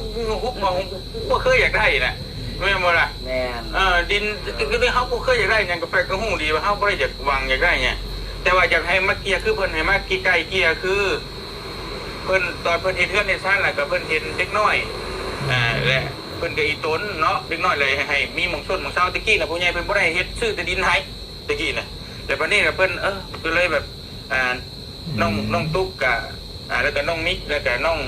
ຫຸບມາຫຸບ ບໍ່ເຄີຍຢາກໄດ້ນະ ແມ່ນບໍ່ລະ? ແມ່ນ ເອີ ດິນ ຄືເຮົາບໍ່ເຄີຍຢາກໄດ້ຫຍັງ ກໍໃຜກໍຮູ້ດີວ່າເຮົາບໍ່ໄດ້ຢາກຫວັງຢາກໄດ້ຫຍັງ ແຕ່ວ່າຢາກໃຫ້ມາເກ່ຍ ຄືເພິ່ນໃຫ້ມາເກ່ຍ ໄກ່ເກ່ຍ ຄື ເພິ່ນ ຕອນເພິ່ນເຮັດເຮືອນເຮັດຊານ ແລ້ວກໍເພິ່ນເຫັນເດັກນ້ອຍ ອ່າ ແລະ ເພິ່ນກໍອີຕົນເນາະ ເດັກນ້ອຍເລີຍໃຫ້ມີໝ່ອງຊົນໝ່ອງເຊົາ ແຕ່ກີ້ນະ ຜູ້ໃຫຍ່ເພິ່ນບໍ່ໄດ້ເຮັດ ຊື້ແຕ່ດິນໃຫ້ແຕ່ກີ້ນະ ແລ້ວບັດນີ້ລະເພິ່ນ ເອີ ກໍເລີຍແບບ ອ່າ ນ້ອງ ອືມ ນ້ອງຕຸກກະ ອ່າ ແລ້ວກໍນ້ອງມິກ ແລ້ວກໍນ້ອງ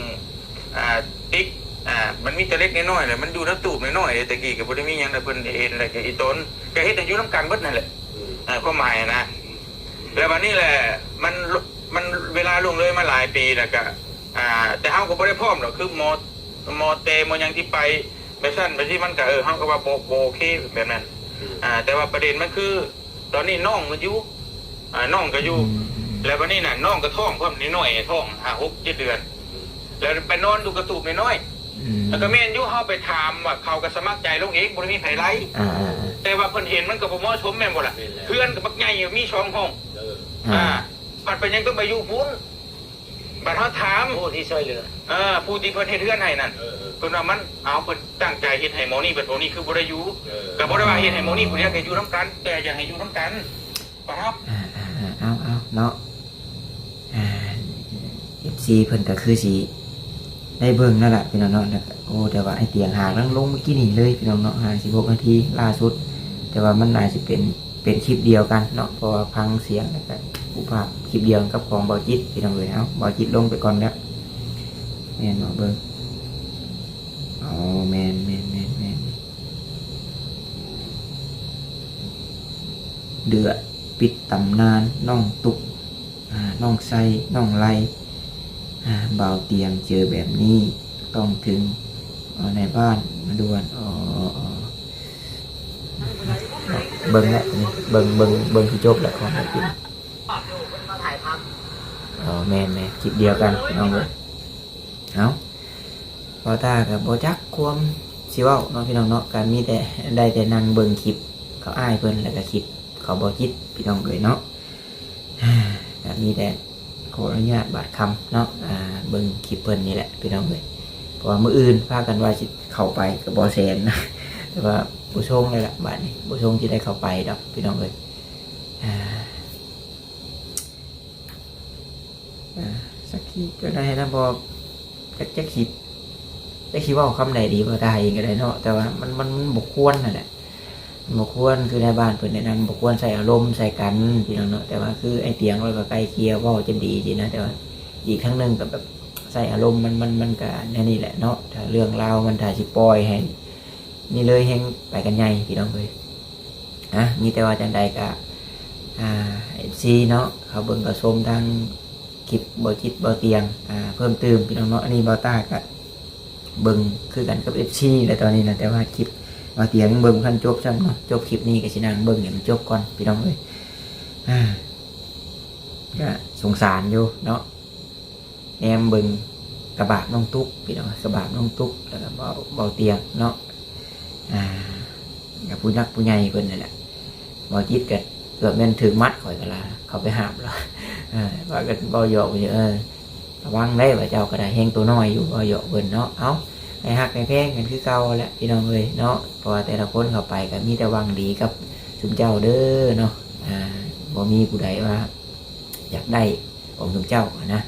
ອ່າ ຕິກ ອ່າ ມັນມີແຕ່ເລັກນ້ອຍ ແລ້ວມັນຢູ່ນຳຕູບນ້ອຍໆ ແຕ່ກີ້ກໍບໍ່ໄດ້ມີຫຍັງ ແລ້ວເພິ່ນເຫັນແລ້ວກໍອີຕົນ ກໍເຮັດໃຫ້ຢູ່ນຳກັນເບິດນັ້ນແຫຼະ ອືມ ອ່າ ຄວາມໝາຍນະ ແລ້ວບັດນີ້ແຫຼະ ມັນ ມັນເວລາລ່ວງເລີຍມາຫຼາຍປີແລ້ວກະ ອ່າ ແຕ່ເຮົາກໍບໍ່ໄດ້ພ້ອມດອກ ຄືໝໍ ໝໍແຕ່ໝໍຫຍັງທີ່ໄປແບບຊັ້ນແບບນີ້ ມັນກະ ເອີ ເຮົາກໍວ່າບໍ່ ບໍ່ໂອເຄແບບນັ້ນ ອືມ ອ່າ ແຕ່ວ່າປະເດັນມັນຄື ຕອນນີ້ນ້ອງມັນຢູ່ ອ່າ ນ້ອງກໍຢູ່ ອືມ ແລ້ວບັດນີ້ນະ ນ້ອງກໍທ້ອງພ້ອມ ນ້ອຍໆ ທ້ອງຫ້າ ຫົກ ເຈັດເດືອນ ແລ້ວໄປນອນຢູ່ກະຕູບນ້ອຍໆ ອືມ ແລ້ວກໍແມ່ນຢູ່ ເຮົາໄປຖາມວ່າ ເຂົາກໍສະໝັກໃຈລົງເອງ ບໍ່ໄດ້ມີໃຜໄລ່ ອ່າໆ ແຕ່ວ່າເພິ່ນເຫັນມັນກໍບໍ່ເໝາະສົມແມ່ນບໍ່ລະ? ແມ່ນແລ້ວ ເຮືອນກໍບັກໃຫຍ່ ມີສອງຫ້ອງ ເອີ ອ່າ ອ່າ ບັດເປັນຫຍັງຕ້ອງໄປຢູ່ພຸ້ນ? ບັດເຮົາຖາມຜູ້ທີ່ຊ່ວຍເຫຼືອ ເອີ ຜູ້ທີ່ເພິ່ນເຮັດເຮືອນໃຫ້ນັ້ນ ເອີ ເອີ ເພິ່ນວ່າມັນ ເອົາ ເພິ່ນຕັ້ງໃຈເຮັດໃຫ້ໝໍນີ້ ບັດໝໍນີ້ຄືບໍ່ໄດ້ຢູ່ ເອີ ກໍບໍ່ໄດ້ວ່າເຮັດໃຫ້ໝໍນີ້ຜູ້ດຽວ ກໍຢູ່ນຳກັນ ແຕ່ຢາກໃຫ້ຢູ່ນຳກັນ ປະທັບ ອ່າໆ ເອົາໆ ເນາະ ອ່າ ເອັຟຊີ ເພິ່ນກໍຄືຊິໄດ້ເບິ່ງແລ້ວລະ ພີ່ນ້ອງເນາະ ແລ້ວກໍ ໂອ້ ແຕ່ວ່າໄອ້ຕຽງຫາກຳລັງລົງເມື່ອກີ້ນີ້ເລີຍ ພີ່ນ້ອງເນາະ ຫ້າສິບຫົກນາທີລ່າສຸດ ແຕ່ວ່າມັນອາດຊິເປັນ ເປັນຄລິບດຽວກັນເນາະ ເພາະວ່າຟັງສຽງແລ້ວກໍຮູບພາບຄລິບດຽວກັນກັບຂອງບ່າວຈິດ ພີ່ນ້ອງເອີຍ ເອົາ ບ່າວຈິດລົງໄປກ່ອນແລ້ວ ແມ່ນບໍ່ ເບິ່ງ ເດືອດ ປິດຕຳນານນ້ອງຕຸກ ອາ ນ້ອງໄຊ ນ້ອງໄລ ອາ ບ່າວຕຽງເຈີແບບນີ້ຕ້ອງເຖິງ ອາ ນາຍບ້ານມາດ່ວນ. ອໍ ເບິ່ງແລ້ວນີ້ ເບິ່ງ ເບິ່ງ ເບິ່ງຊິຈົບແລ້ວຂອງໄດ້ກິນ. ອໍ ແມ່ນໆ ຄລິບດຽວກັນພີ່ນ້ອງເອີຍ. ເອົ້າ ບ່າວຕ້າກໍບໍ່ຈັກຄວາມຊິເວົ້າເນາະພີ່ນ້ອງເນາະ ກໍມີແຕ່ ໄດ້ແຕ່ນັ່ງເບິ່ງຄລິບເຂົາອ້າຍເພິ່ນ ແລ້ວກໍຄລິບເຂົາບ່າວຈິດພີ່ນ້ອງເອີຍເນາະ. ກໍມີແຕ່ຂໍອະນຸຍາດບາດຄຳເນາະ ອ່າ ເບິ່ງຄລິບເພິ່ນນີ້ແຫຼະພີ່ນ້ອງເອີຍ ເພາະວ່າມື້ອື່ນພາກັນວ່າຊິເຂົ້າໄປກັບບໍ່ແສນນະ ແຕ່ວ່າບໍ່ຊົງເລີຍລະ ບາດນີ້ບໍ່ຊົງຊິໄດ້ເຂົ້າໄປດອກພີ່ນ້ອງເອີຍ. ອ່າ ອ່າ ສັກຂີດກໍໄດ້ນະ ບໍ່ ຈັກ ຈັກຊິ ຈັກຊິເວົ້າຄຳໃດດີ ບໍ່ໄດ້ເອງກໍໄດ້ເນາະ ແຕ່ວ່າມັນ ມັນ ມັນບໍ່ຄວນຫັ້ນແຫຼະ ມັນບໍ່ຄວນ ຄືນາຍບ້ານເພິ່ນແນະນຳ ບໍ່ຄວນໃສ່ອາລົມໃສ່ກັນພີ່ນ້ອງເນາະ. ແຕ່ວ່າຄືອ້າຍຕຽງລາວກໍໄກ່ເກ່ຍເວົ້າຈົນດີຊີ້ນະ ແຕ່ວ່າອີກທາງໜຶ່ງກໍແບບໃສ່ອາລົມ ມັນ ມັນ ມັນກໍແນວນີ້ແຫຼະເນາະ ຖ້າເລື່ອງລາວມັນ ຖ້າຊິປ່ອຍໃຫ້ນີ້ເລີຍ ແຮ່ງໄປກັນໃຫຍ່ພີ່ນ້ອງເອີຍ. ອ່ະ ມີແຕ່ວ່າຈັ່ງໃດກໍ ອ່າ ເອັຟຊີເນາະ ເຂົາເບິ່ງເຂົາຊົມທາງຄລິບບ່າວຈິດບ່າວຕຽງ ອ່າ ເພີ່ມຕື່ມພີ່ນ້ອງເນາະ. ອັນນີ້ບ່າວຕ້າກໍເບິ່ງຄືກັນກັບເອັຟຊີແຫຼະຕອນນີ້ນະ ແຕ່ວ່າຄລິບບ່າວຕຽງຍັງເບິ່ງບໍ່ທັນຈົບຊ້ຳເນາະ. ຈົບຄລິບນີ້ກໍຊິນັ່ງເບິ່ງໃຫ້ມັນຈົບກ່ອນພີ່ນ້ອງເອີຍ. ອ່າ ກໍສົງສານຢູ່ເນາະ ແນມເບິ່ງກະບາບນ້ອງຕຸກພີ່ນ້ອງ ກະບາບນ້ອງຕຸກ ແລ້ວກໍເບົາ ເບົາຕຽງເນາະ ອ່າ ກັບຜູ້ຫຼັກຜູ້ໃຫຍ່ເພິ່ນນັ້ນແຫຼະ. ເບົາຈິດກໍເກືອບແມ່ນຖືກມັດ ຂ້ອຍກໍລາເຂົ້າໄປຫ້າມລາວ ເອີ ວ່າກັນເວົ້າຫຍອກຢູ່ ເອີ ລະວັງໄດ້ວ່າເຈົ້າກໍໄດ້ ແຮ່ງໂຕນ້ອຍຢູ່ ເວົ້າຫຍອກເພິ່ນເນາະ. ເອົ້າ ໃຫ້ຮັກໃຫ້ແພງກັນຄືເກົ່າແຫຼະພີ່ນ້ອງເອີຍເນາະ ເພາະວ່າແຕ່ລະຄົນເຂົ້າໄປກໍມີແຕ່ຫວັງດີກັບຊຸມເຈົ້າເດີເນາະ ອ່າ ບໍ່ມີຜູ້ໃດວ່າຢາກໄດ້ຂອງຊຸມເຈົ້ານະ.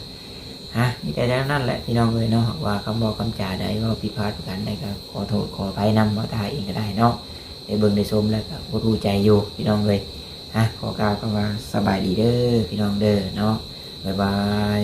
ຮະ ມີແຕ່ແນວນັ້ນແຫຼະພີ່ນ້ອງເອີຍເນາະ ວ່າຄຳເວົ້າຄຳຈາໃດເວົ້າຜິດພາດປະການໃດກໍຂໍໂທດຂໍອະໄພນຳ ເວົ້າຕາເອງກໍໄດ້ເນາະ ໄດ້ເບິ່ງໄດ້ຊົມແລ້ວກໍອົດຮູ້ໃຈຢູ່ພີ່ນ້ອງເອີຍ. ຮະ ຂໍກ່າວຄຳວ່າສະບາຍດີເດີພີ່ນ້ອງເດີເນາະ ບາຍບາຍ.